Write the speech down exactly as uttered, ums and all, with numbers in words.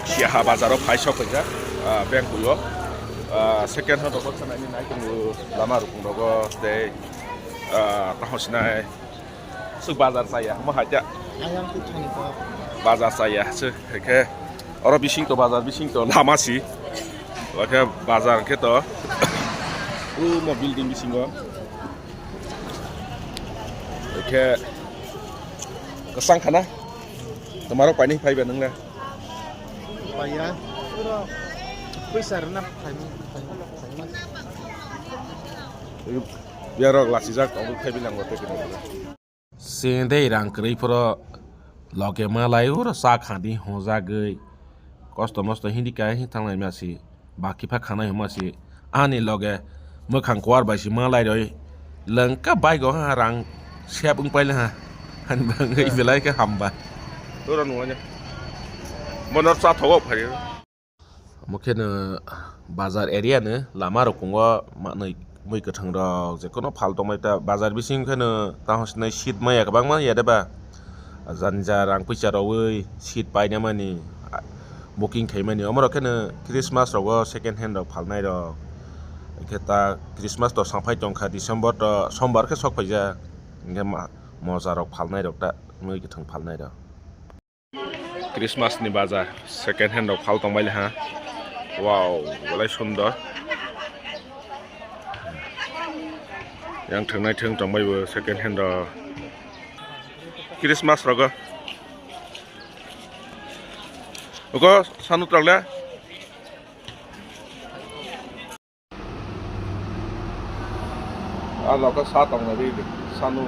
Siaha bazaro phai sok paijak, ah, beng buyo. Ah, second hand rok sanai ni nai tongo lama rukung rogo tei, ah, taho sinai suk bazar saya mo haja. Ayang tu thani ko. Bazar saya se ke oro bising to bazar bising to lama si. Oke bazar ke to u mo building bisingo. Oke kesang khana. Tomorok paini phaiba nang le. Paya. Pura. Pisa rwna phaima, phaima, phaima. Biarok lasijak tongo phaibi nango tei kini. Sindei rang kwrwi phoro loge malai oro cha khadi hojagwi kosto mosto hindi kai thanglai masi. Baki pha khanai hwnma si ani loge mwkhang kuar bai si malai roi lengka bike o ha rang sep wng paile ha hani bangwi belai khe hamba. Tora nunganya. Mono cha thogo phari. Omo khe no bazar area no lama rok kungo manwi mui kwthang rok je kono phal tongmai ta bazar bising khe no tahon sinai seat maya kwbangma ya de ba. Jani ja rang puisa rogwi seat painamani, ah, booking khaimani. Omorok kheno Christmas rogo second hand rok phalnai rok. Hwnkhe ta Christmas to sangphai tongkha, December to sombar khe sok phaijak. Hwnkhe ma-, moja rok phalnai rok ta mui kwthwng phalnai rok. Christmas ni bazar second hand rok phal tongbai ha. Wow, belai sundor. Yang thwngnai thwng tongbai bo second hand rok. Christmas rogo. Ogo sanu trangle. Ah, logo sa tong nai sanu.